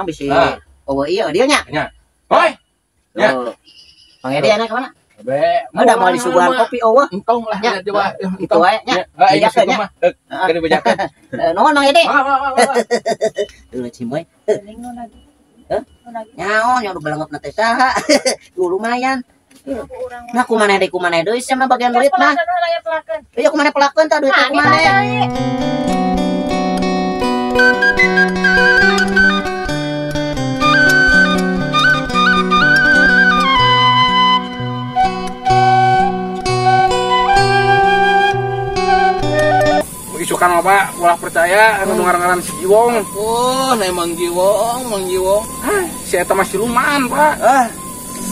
Bisi. Oh iya dia nya. Nya. Hoi. Ya. Mang Edi anak kemana? Be, udah mau disuguhan kopi eueuh. Entong lah ya, coba. Itu wae nya. Bejakeun nya. Heeh. Bejakeun. Nuhun Mang Edi. Dulu cimoy. Heh? Nyaon nya udah belengep teh saha. Lumayan. Nah kumaneh deui kumaneh deui sia mah bagian duit mah. Iya kumaneh pelakeun tah duit kumaneh. Isukan apa ulah percaya anu ngaran-ngaran si Jiwong. Oh, nah Mang Jiwong, Mang Jiwong. Hah, si eta mah siluman, Pak. Ah,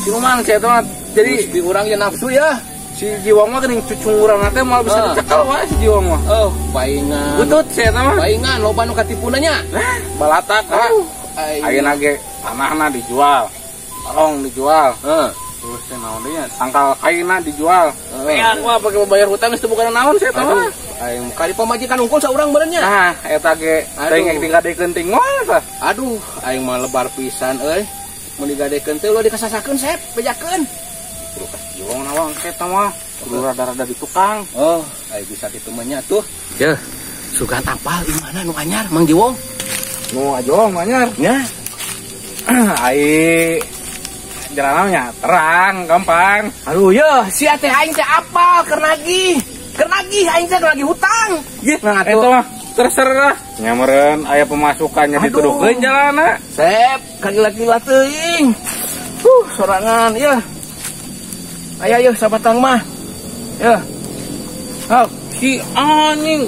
siluman si eta mah. Jadi di urang ya nafsu ya. Si Jiwong mah geuning cucungurang teh moal bisa dicekel wae si Jiwong mah. Oh, paingan. Butut si eta mah. Paingan loba nu katipuna nya. Hah, balatak, Pak. Ayeuna ge tanahna dijual. Tolong dijual. Heeh. Terus teh naon deui nya? Tangkal kaina dijual. Heeh. Wah, pake bayar hutang geus teu boga naon si eta mah. Aing kali pamajikan unggul saurang meureun nya. Nah, eta ge teuing ek digadekeun teh ngol tah. Aduh, aing mah lebar pisan euy. Mun digadekeun teh ulah dikasasakeun sep, bejakeun. Kudu ka Jiwong nawang eta mah. Kudu rada-rada di tukang. Oh, aing bisa kitu mah nya tuh. Yeuh, sugan apal imahna nu anyar Mang Jiwong. Nu ajong nu anyar. Nya. Ai jalanna terang, gampang. Aduh, yeuh, sia teh aing teh apal keur nagih. Keur nagih aing teh lagi hutang. Yeuh, nah eta mah terserah. Nya meureun aya pemasukannya dituduhkeun jalanna. Sep, kagila-gila teuing. Sorangan yeuh. Aya yeuh sabatang mah. Yeuh. Hah, si anjing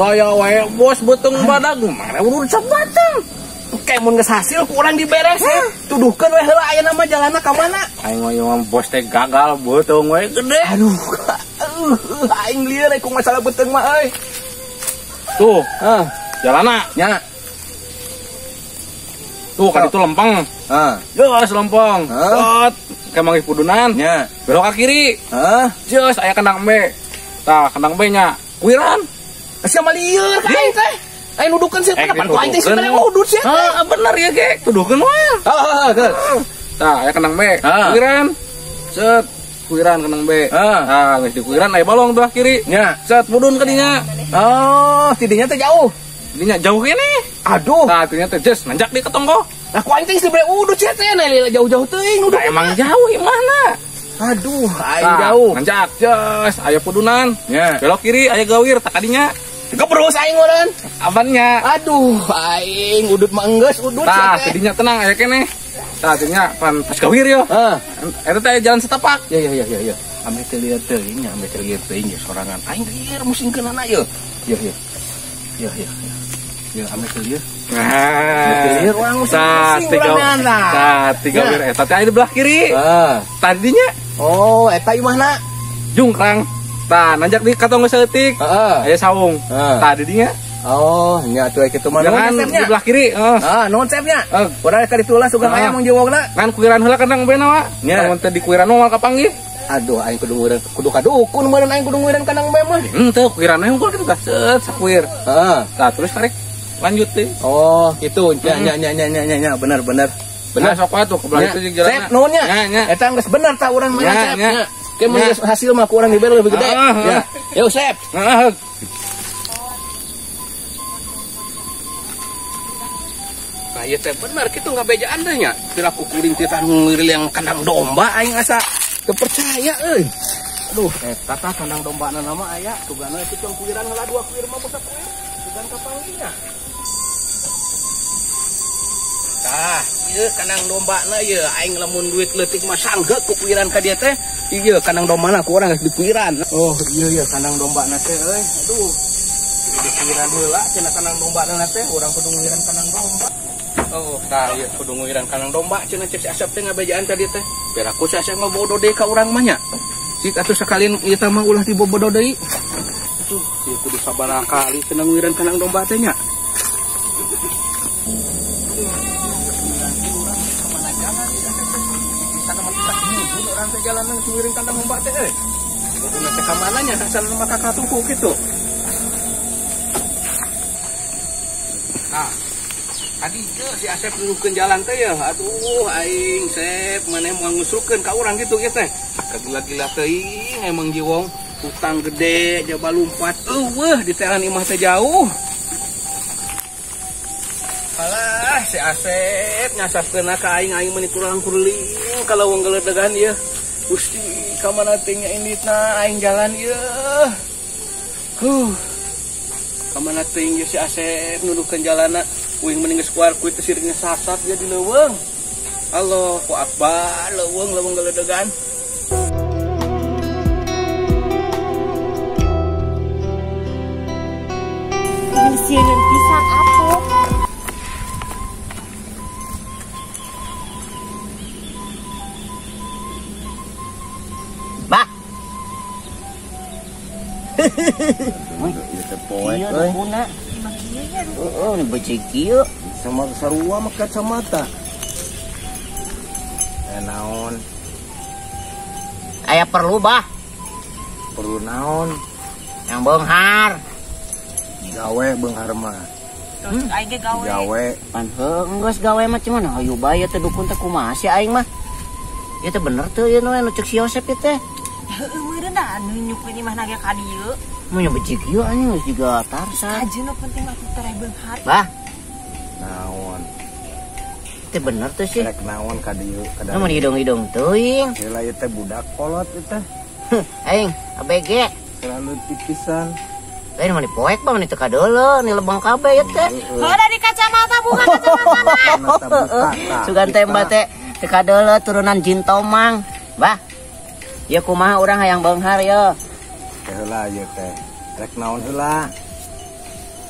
gaya wae bos beuteung badag mana udah sabatang. Kayak mun geus hasil ku urang diberes ya. Tuduhkeun we heula aya nama jalanna ka mana. Aing mah bos teh gagal beuteung we gede. Aduh. Aing lieur ku masalah beuteung mah euy. Tuh, heeh, jalanna nya. Tuh kan itu lempeng. Heeh. Geus lempeng. Set, kayak manggih pudunan. Nya. Belok ke kiri. Heeh. Geus aya kandang embe. Tah, kandang embe nya. Kuiran. Sia mah lieur ka aing teh. Aing nuduhkeun sih, kapan ku aing teh sebenarnya udut sih. Heeh, bener ya ge. Tuduhkeun wae. Heeh, heeh. Tah, aya kandang embe. Kuiran. Set, kuiran kandang embe. Tah, geus dikuiran aya balong belah kiri. Nya. Set mudun ka dinya. Oh, tidinya teh jauh. Tidinya jauh kene. Aduh. Tah, tidinya teh jes nanjak di ke tonggo. Nah, ku aing teh geus dibere udut sih teh, nah jauh-jauh teuing udut. Nah, emang jauh imahna. Aduh, aing jauh. Nanjak jes aya pudunan. Nya. Belok kiri aya gawir tak kadinya. Gebrus aing urang. Abannya. Aduh, aing udut mah enggeus udut sia teh. Tah, tidinya tenang aya keneh. Tah, tidinya pan pas gawir yo. Heeh. Eta teh jalan setapak. Ya ya ya ya ya. Ame teu lieur teuing nya, ame teu lieur teuing ya sorangan. Aing lieur musingkeunana ye. Ya ya. Ya ya. Ya ame teu lieur. Nah, lieur urang musing urang. Tah, tiga wir eta teh aya di belah kiri. Heeh. Tadinya. Oh, eta imahna. Jungkrang. Tah, nanjak di katong saeutik. Heeh. Aya saung. Tah di dinya. Oh, nya atuh kitu mah. Jangan di belah kiri, heeh. Ah, nuhun sep-nya. Urang ka ditu lah sugan aya Mang Jiwongna. Ngan kuiran heula kandang bena wa. Lamun teh di kuiran mah moal kapanggih. Aduh, aing kudu nguiran, kudu kadukun meureun aing kudu nguiran kandang be mah. Henteu kuiran we unggul kitu tah. Set sakuir. Heeh. Tah terus tarik lanjut teh. Oh, kitu. Nya nya nya nya nya nya bener bener. Bener sok wae tuh ke belah itu jeung jalanna. Sep nuhun nya. Eta geus bener tah urang mah sep. Ke mun hasil mah ku urang dibere lebih gede. Ya. Yo sep. Heeh. Nah, ieu teh bener kitu ngabejaan teh nya. Piraku kuring teh tah ngirilang kandang domba aing asa teu percaya euy. Aduh, eta tah kandang dombana mah aya tugana itu cong kuiran heula dua kuir mah bosa kuir. Sugan kapanggihna. Tah, ieu kandang dombana ieu aing lamun duit leutik mah sanggeuk ku kuiran ka dieu teh. Ieu kandang dombana ku urang geus dikuiran. Oh, iya iya kandang dombana teh euy. Aduh. Dikuiran heula cenah kandang dombana teh urang kudu nguiran kandang domba. Oh, tah ieu kudu nguiran kandang domba cenah cek si Asep teh ngabejaan tadi teh. Biar aku si Asep ngabodo deui ka urang mah nya. Cik atuh sakalin ieu teh mah ulah dibobodo deui. Atuh, ieu kudu sabaraha kali cenah nguiran kandang domba teh nya. Urang teh jalanan nguiran kandang domba teh euy. Kuduna teh ka mana nya asal mah ka katuku kitu. Nah. Tadi ke si Asep nuduhkeun jalan teh ya. Aduh aing Sep maneh moal ngusrukeun ka urang kitu ieu teh. Kagila-gila teuing emang jiwong hutang gede jaba lumpat. Eueuh ditelan imah teh jauh. Alah si Asep nyasapkeun ka aing aing meuni kurang kurling ka leuweung geledegan ieu. Gusti ka mana teh nya inditna aing jalan ieu. Huh. Ka mana teh ieu si Asep nuduhkeun jalanna. Uing mending geus keluar kuit teh siriknya sasat dia di leuweung. Allahu akbar, leuweung leuweung geledegan. Sieun pisan atuh. Bah. Ieu teh poek euy. Oh, ini becek kieu. Sama sarua mah kacamata. Naon? Aya perlu, Bah. Perlu naon? Yang beunghar. Gawe beunghar mah. Aing ge gawe. Gawe. Pan heuh geus gawe mah cuman hayu bae teh dukun teh kumaha sih aing mah. Ieu teh bener teu ieu nu cek si Yosep ieu teh. Heueuh meureun da nunyukeun imahna ge ka dieu. Mun becek kieu anjing geus jiga Tarsan. Ajeun nu penting mah tereh beunghar. Bah. Naon? Teh bener teh sih. Rek naon ka dieu ka dieu. Mun hidung-hidung teuing. Heula ieu teh budak kolot ieu teh. Aing ABG. Selalu tipisan. Lain mah dipoek bah mah teu kadeuleu ni lebang kabeh ieu teh. Heuh dari kacamata buka kacamata. Sugan teh mbah teh teu kadeuleu turunan jin tomang. Bah. Ieu kumaha urang hayang beunghar ye. Teh heula ieu teh. Rek naon heula?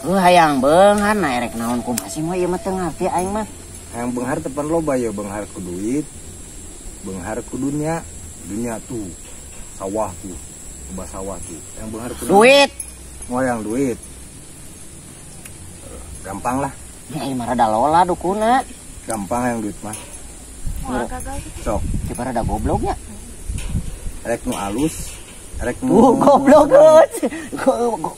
Heuh hayang beunghar na erek naon kumaha sih mah ieu mah teu ngarti aing mah. Hayang beunghar teh pan loba ye, beunghar ku duit, beunghar ku dunya, dunya tuh sawah tuh, loba sawah tuh. Hayang beunghar ku duit. Mau yang duit. Gampang lah. Ya ieu mah rada lola dukuna. Gampang yang duit mah. Sok. Kieu rada gobloknya. Rek nu alus. Rek nu goblok.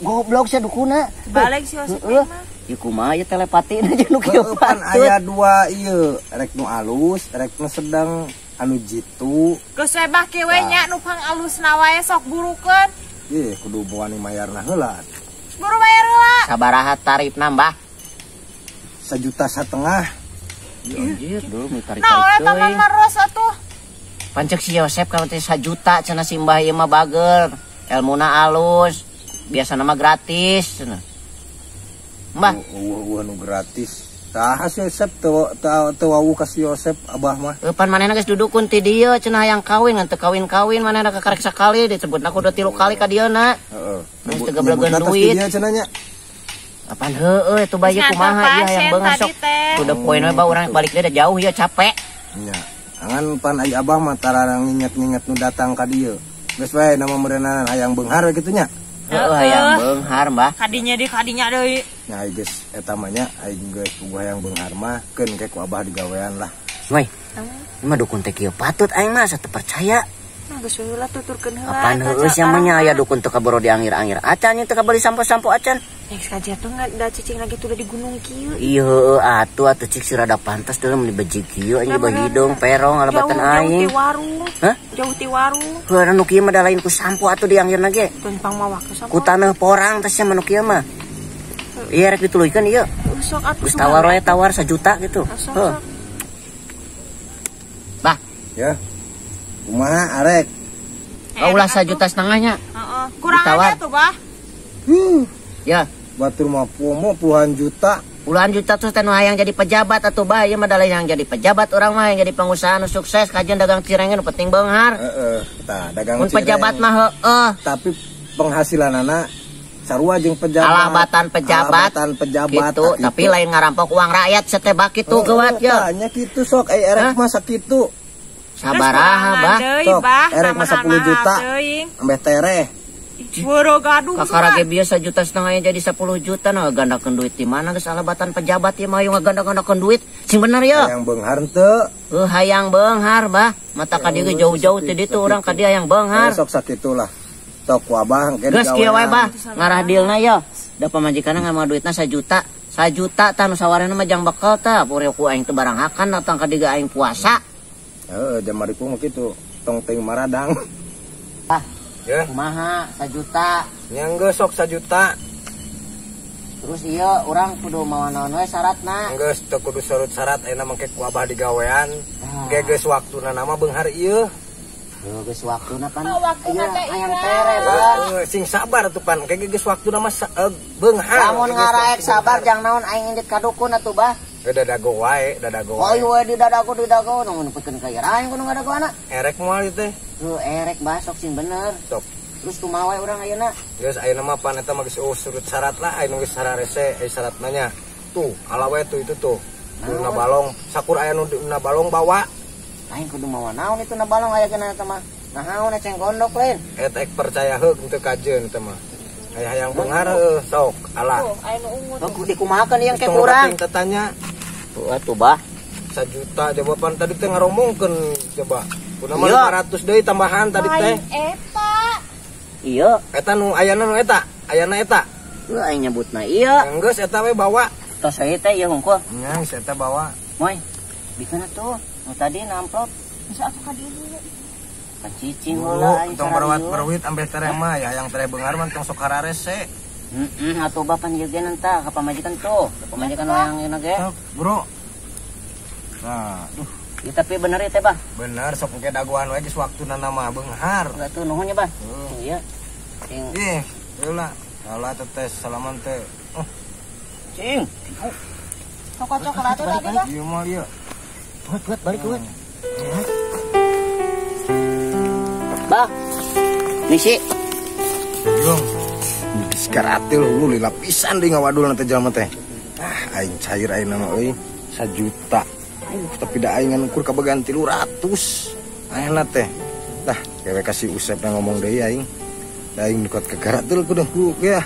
Goblok sia dukuna. Balik si Yosep mah. Ieu kumaha ieu telepati aja nu kieu pan aya dua ieu, rek nu alus, rek nu sedang, anu jitu. Geus we bah kieu we nya nu pang alusna wae sok burukeun. Ih, kudu wani mayarna heula. Buru bayar heula. Sabaraha tarifna, Mbah? 1,5 juta. Ya anjir, dulu mi tarik-tarik. Nah, eta mah meros atuh. Pancek si Yosep kalau teh 1 juta cenah si Mbah ieu mah bager, elmuna alus, biasana mah gratis cenah. Mbah, eueuh nu gratis. Tah si Yosep teu wawuh ka si Yosep abah mah. Pan manehna geus dudukun ti dieu cenah hayang kawin ngan teu kawin-kawin manehna kakarek sakali disebutna kudu 3 kali ka dieuna. Heeh. Geus teu gablegeun duit. Apaan heueuh eta bae kumaha ieu hayang beunghar sok. Kudu poin we bah urang balik deui da jauh ieu capek. Nya. Angan pan ai abah mah tararang nginget-nginget nu datang ka dieu. Geus we nama meureunana hayang beunghar we kitu nya. Heueuh hayang beunghar, Mbah. Kadinya deui kadinya deui. Nya ai geus eta mah nya aing geus puguh hayang beunghar mah keun ke ku abah digawean lah. Woi. Ieu mah dukun teh kieu patut aing mah asa teu percaya. Nah geus we heula tuturkeun heula. Apaan heueuh sia mah nya aya dukun teu kaboro diangir-angir acan nya teu kabeli sampo-sampo acan. Geus kajian tuh da cicing lagi tuh di gunung kieu. Iya heueuh atuh atuh cik si rada pantas dalam di beji kieu anjing bah hidung perong alabatan aing. Jauh ti warung. Hah? Jauh ti warung. Heueuh nu kieu mah da lain ku sampo atuh diangirna ge. Tumpang mawak ku sampo. Ku taneuh porang teh sia mah nu kieu mah. Iya rek dituluykeun ieu. Sok atuh. Geus tawar we tawar 1 juta gitu. Heuh. Bah. Ya. Kumaha arek? Ulah 1,5 juta nya. Heeh. Kurang aja tuh, Bah. Ya, batur mah pomo puluhan juta. Puluhan juta tuh teh nu hayang jadi pejabat atuh bah, ieu mah da lain yang jadi pejabat urang mah yang jadi pengusaha nu sukses kajian dagang cirengnya nu penting beunghar. Heeh, tah dagang mun pejabat mah heueuh. Tapi penghasilanana sarua jeung pejabat. Alabatan pejabat. Alabatan pejabat gitu, tapi lain ngarampok uang rakyat setebak kitu geuwat ye. Tah nya kitu sok ai erek mah sakitu. Sabaraha bah? Sok erek mah 10 juta. Ambeh tereh. Boro gaduh. Kakara ge biasa 1,5 juta jadi 10 juta nah gandakeun duit di mana geus alabatan pejabat ieu mah ayo ngaganda-gandakeun duit sing bener ye. Hayang beunghar teu? Heuh hayang beunghar bah. Mata ka dieu jauh-jauh ti ditu urang ka dieu hayang beunghar. Sok sakitulah. Sok ku abah engke digawean. Geus kieu wae bah, ngarah dealna ye. Da pamajikanna ngamah duitna 1 juta. Sajuta tah nu sawarehna mah jang bekal tah, pure ku aing teu barang hakan datang ka diga aing puasa. Heeh, jam mariku mah kitu, tong teuing maradang. Ah, ya. Kumaha sajuta? Nya geus sok sajuta. Terus iya urang kudu mawa naon we syaratna? Geus teu kudu surut syarat ayeuna mangke ku abah digawean. Ge geus waktuna nama beunghar ieu. Heuh geus waktuna pan. Waktuna teh hayang tere bah. Sing sabar atuh pan. Ge geus waktuna mah beunghar. Lamun ngaraek sabar jang naon aing indit ka dukun atuh bah. Ge dadago wae, dadago wae. Oh ieu di dadago nu nepikeun ka aing kudu ngadagoana. Erek moal ieu teh. Heuh erek bah sok sing bener. Sok. Terus kumaha we urang ayeuna? Geus ayeuna mah pan eta mah geus surut syarat lah ayeuna geus sararese aya syaratna nya. Tuh, ala we tuh itu tuh. Na balong, sakur aya nu na balong bawa. Aing kudu mawa naon itu na balong aya geuna eta mah. Naon eceng gondok lain. Eta ek percaya heug teu kajeun eta mah. Aya hayang beunghar heuh sok ala. Tuh, aya nu ungu tuh. Kudu dikumahakeun ieu ke kurang. Tong tatanya. Tuh atuh bah. Sajuta jawaban tadi teh ngaromongkeun coba. Kunaon 500 deui tambahan tadi teh. Eta. Iya. Eta nu ayana nu eta, ayana eta. Heuh aing nyebutna iya. Geus eta we bawa. Tos saya teh ieu hungkul. Nya geus eta bawa. Moy, bikeun atuh. Nu tadi namplop. Bisa atuh ka dieu heula. Pacicing heula aing tong berwat-berwit ambeh tereh mah ya hayang tereh beunghar mah tong sok hararese. Heeh, atuh bah pan ieu ge entah ka pamajikan tuh. Ka pamajikan hayang ieu ge. Bro. Nah, duh. Ya, tapi bener ya teh bah. Bener sok engke dagoan we geus waktuna mah beunghar. Atuh nuhun nya bah. Iya. Cing. Ih, heula. Heula teh salaman teh. Oh. Cing. Toko coklat tuh tadi bah. Ieu mah ieu. Buat balik buat. Bah. Misi. Dong. Diskaratil lu lila pisan deui ngawadul teh jelema teh. Ah, aing cair aing mah euy 1 juta. Tapi da aing ngan ukur kabagan 300. Ayeuna teh. Dah, kewe kasih Usep yang ngomong deui aing. Da aing dukot ke garatul kudu ku ya.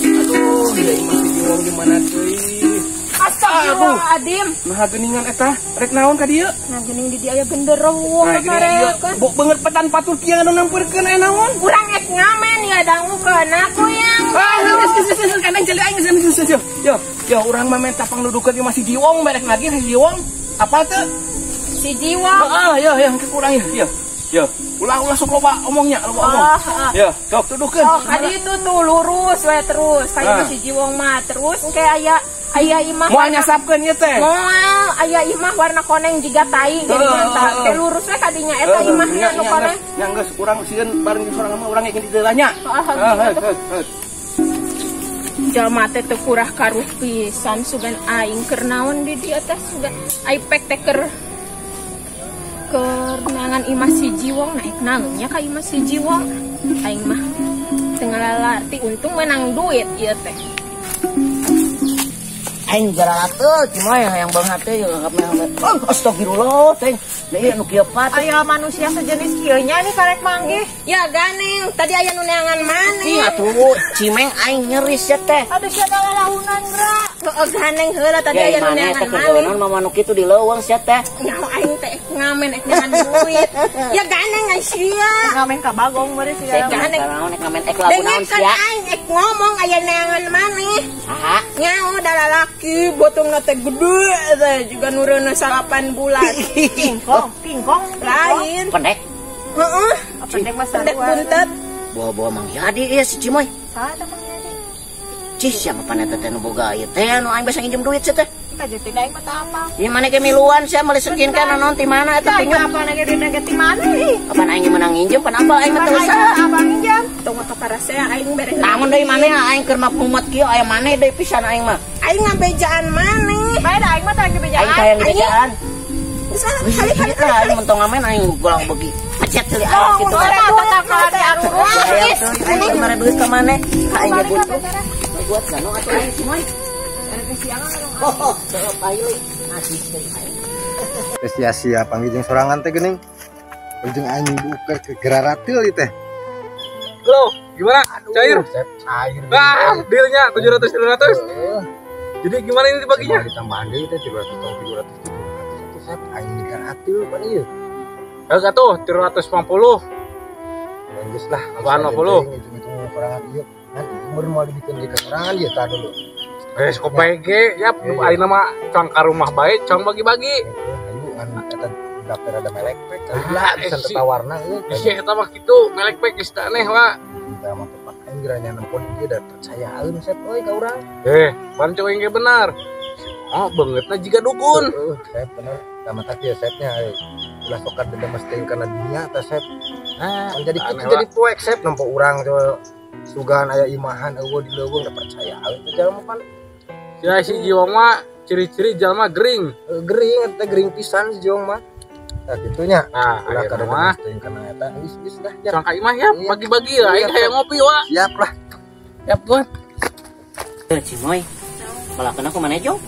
Aduh, ieu masih bingung gimana teuing. Astagfirullahaladzim. Nah geuningan eta rek naon ka dieu? Nah geuning di dieu aya genderuwo karekeun. Bok beungeut petan patur kieu anu nampeurkeun aya naon? Urang ek ngamen ya dangukeun aku yang. Ah, geus geus geus kan aing celi aing geus geus. Yo, yo urang mah menta pangdudukeun ieu masih jiwong merek lagi si jiwong. Apa teu? Si jiwong. Heeh, yo yo ke kurang yo. Yo. Yo, ulah-ulah sok loba omongnya, loba omong. Yo, sok tuduhkeun. Oh, kadi itu tuh lurus we terus, kayak si jiwong mah terus engke aya aya imah moal nyasapkeun ieu teh. Moal aya imah warna koneng jiga tai geuning tah. Teh lurus we kadinya eta imahna nu koneng. Nya geus urang sieun bareng jeung sorangan mah urang yakin di deulanya. Alhamdulillah. Jalma teh teu kurah karuh pisan sugan aing keur naon di dieu teh sugan ai pek teh keur neangan imah si jiwong naik naonnya ka imah si jiwong aing mah teu ngalalarti untung menang duit ieu teh. Aing garatul cuma yang banget teh ya oh, astagfirullah teh. Nah ieu nu kieu pat. Aya manusia sejenis kieu nya nih karek manggih. Ya ganeng, tadi aya nu neangan maneh. Ih atuh cimeng aing nyeris ya teh. Aduh sia lalaunan bra. Heeh ganeng heula tadi aya nu neangan maneh. Naon mama nu kitu di leuweung sia teh. Nyaho aing teh ngamen ek neangan duit. Ya ganeng ai sia. Ngamen ka bagong meureun sia. Ganeng naon ek ngamen ek lagu naon sia. Aing ek ngomong aya neangan maneh. Saha? Nyaho da lalaki botongna teh gede teh juga nureuna 8 bulan. Kingkong, kingkong lain. Pendek. Heeh. Pendek mah pendek buntet. Bawa-bawa Mang Yadi ieu si Cimoy. Saha teh Mang Yadi? Cih siapa pan eta teh nu boga ieu teh anu aing basa nginjem duit sia teh. Kajetin aing mah teu apa. Ieu maneh ge miluan sia meuli sekin kan naon ti mana eta pinjem. Apa nage duit nage ti mana ih? Kapan aing meunang nginjem pan apa aing mah teu usaha. Apa nginjem? Tong ka parasea aing bere. Namun deui maneh aing keur mumet kieu aya maneh deui pisan aing mah. Aing ngabejaan maneh. Bae da aing mah teh ngabejaan. Aing teh ngabejaan. Kali kali aing mentong ngamen aing golang beuki. Pecet deui aing kitu. Aing mere duit ka maneh? Aing ge butuh. Buat gano atuh aing cimoy. Oh, teu paili. Nasi deui aing. Geus sia-sia panggih jeung sorangan teh geuning. Jeung aing buker ke geraratil ieu teh. Halo, gimana? Cair? Cair. Ah, dealnya 700 300. Jadi gimana ini dibaginya? Ditambahan deui teh 300 tong 300 300 sep aing digaratil pan ieu. Heeh atuh 350. Geus lah, tambahan 50. Hitung-hitung sorangan ieu. Nanti umur mau dibikin di kesorangan ieu tah dulu. Geus kopi ge, yap ayeuna mah cang ka rumah bae, cang bagi-bagi. Ayo ngan eta daftar ada melek pek. Lah bisa tetawarna euy. Geus eta mah kitu, melek pek geus teu aneh wa. Kita mah tepat aing geranya nempon ieu da percayaeun Sep euy ka urang. Pan cek aing ge benar. Oh, beungeutna jiga dukun. Sep bener. Sama tak ya Sepnya euy. Ulah sokat dendam mesti kana dunia teh Sep. Nah, jadi kitu jadi poek Sep nempo urang coba sugan aya imahan eueuh di leuweung da percayaeun teh jalma pan. Ya si Jiwong mah ciri-ciri jalma gering. Gering eta gering pisan si Jiwong mah. Tah kitunya. Nah, ulah akhirna kada mah teuing kana eta geus dah. Cang ka imah ya bagi-bagi lah aing hayang ngopi wa. Siap lah. Siap tuan. Cimoy. Pelakeun aku mana jong?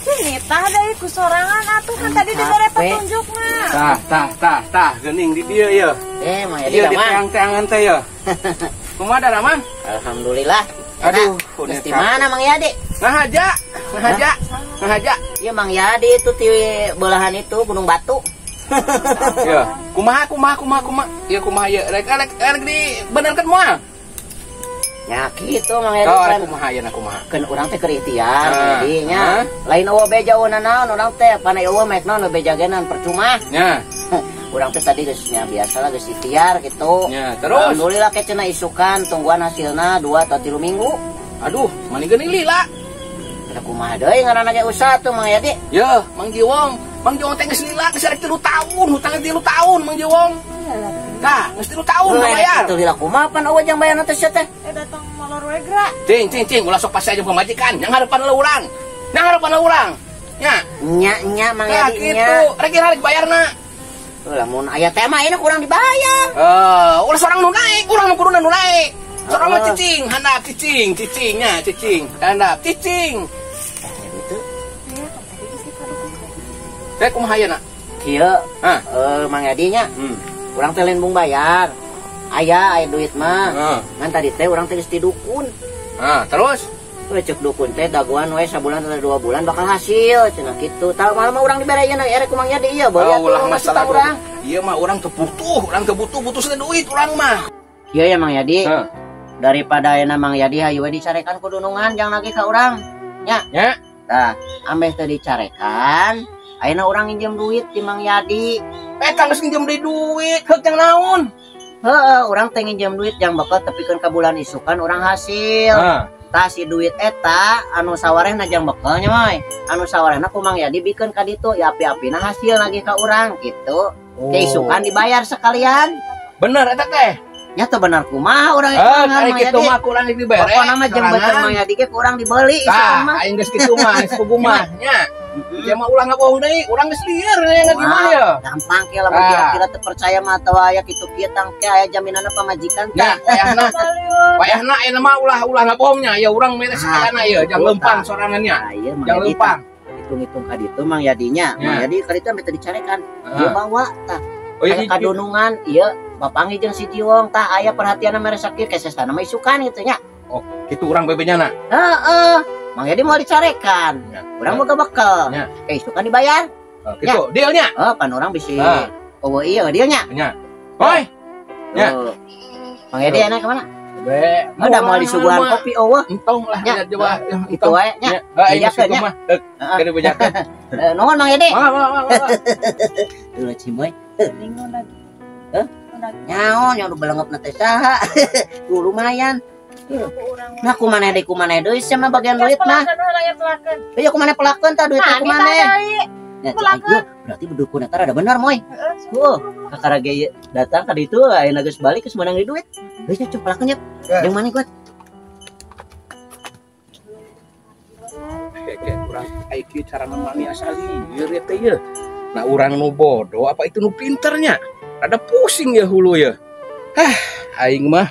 Nitah deui ku sorangan atuh kan tadi dibere petunjukna. Tah geuning di dieu ye. Mah ya di teang-teangan teh ye. Kumaha Daraman? Alhamdulillah. Aduh, geus di mana Mang Yadi? Ngahaja. Ieu Mang Yadi itu di belahan itu Gunung Batu. Ya, kumaha. Ieu kumaha ieu? Rek di benerkeun moal. Ya kitu Mang Yadi kan. Kumaha ieu na kumaha? Keun urang teh keur ikhtiar jadi nya. Lain eueuh beja eueuh naon urang teh panai eueuh mek naon beja genan percuma. Nya. Urang teh tadi geus nya biasalah geus ikhtiar gitu. Nya, terus alhamdulillah ke cenah isukan tungguan hasilna 2 atau 3 minggu. Aduh, mani geuning lila. Kada kumaha deui ngaranna ge usaha tuh Mang Yadi. Yeuh, Mang Jiwong. Mang Jiwong teh geus lila geus arek 3 tahun, hutangna 3 tahun Mang Jiwong. Tah, geus 3 tahun bayar. Kitu lila kumaha pan eueuh jang bayarna teh sia teh. Datang molor we geura. Cing, ulah sok pasti aja pamajikan, yang harapan urang. Yang harapan urang. Nya. Nya Mang Yadi nya. Kitu, rek rek bayarna. Lamun aya teh mah ayeuna kurang dibayar. Ulah sorang nu naik, urang nu kuduna nu naik. Sorang mah cicing, handap cicing, cicingnya cicing, handap cicing. Gitu. Teh kumaha ayeuna? Kieu, Mang Yadi nya. Urang teh lain bung bayar. Aya duit mah. Ngan tadi teh urang teh geus didukun. Terus? We cek dukun teh dagoan we sabulan atau 2 bulan bakal hasil cenah kitu. Tah malah mah urang dibere ieu erek ku Mang Yadi ieu beuli atuh ulah masalah urang. Ieu mah urang teu butuh, butuh duit urang mah. Ieu ya Mang Yadi. Daripada ayeuna Mang Yadi hayu we dicarekan ku dunungan jang lagi ka urang. Nya. Nya. Tah, ambeh teu dicarekan, ayeuna urang nginjem duit di Mang Yadi. Eta geus nginjem deui duit, heuk jang naon? Heeh, urang teh nginjem duit jang bakal tepikeun ka bulan isukan urang hasil. Tah si duit eta anu sawarehna jang bekelnya moy. Anu sawarehna ku Mang Yadi bikeun ka ditu ya api-apina hasil lagi ka urang gitu. Ke isukan dibayar sekalian. Bener eta teh. Nya teu bener kumaha urang eta Mang Yadi. Kitu mah kurang dibere. Pokona mah jeung beuteung Mang Yadi ge kurang dibeli isukan mah. Tah aing geus kitu mah geus kugu mah nya. Ieu mah ulah ngabohong deui, urang geus lieur nya gimana ya. Gampang ke lamun kira-kira teu percaya mah atawa aya kitu kieu tang ke aya jaminanna pamajikan teh. Nya wayahna ayeuna mah ulah ngabohongnya ya urang mere sakayana ieu jang leumpang sorangan nya. Jang leumpang. Hitung-hitung ka ditu Mang Yadinya. Mang Yadi ka ditu ambe teu dicarekan. Ieu bawa tah. Aya kadunungan ieu bapangi jeung si Jiwong tah aya perhatianna mere sakieu kesesana mah isukan kitu nya. Oh, kitu urang bebenya na. Heeh. Mang Yadi mau dicarekan. Urang boga bekel. Isukan dibayar. Gitu, dealnya. Oh, pan urang bisi. Oh iya dealnya. Nya. Oi. Nya. Mang Yadi enak kemana? Be, udah mau disuguhan kopi eueuh. Entong lah ya coba. Itu wae nya. Heeh, kitu mah. Heeh, bejakeun. Nuhun Mang Yadi. Mangga. Dulu Cimoy. Hah? Nyaon yang belengepna teh saha. Lumayan. Nah, kumaneh deui sia mah bagian duit mah. Iya kumaneh pelakeun tah duitna kumaneh. Ya, berarti bedukun eta rada bener moy. Heuh, kakara ge datang ka ditu ayeuna geus balik geus meunang di duit. Geus nya cuk pelakeun nya. Jeung maneh kuat. Oke, urang IQ cara memani asal lieur ya teh ye. Nah, urang nu bodoh apa itu nu pinternya? Rada pusing ya hulu ya. Hah, aing mah.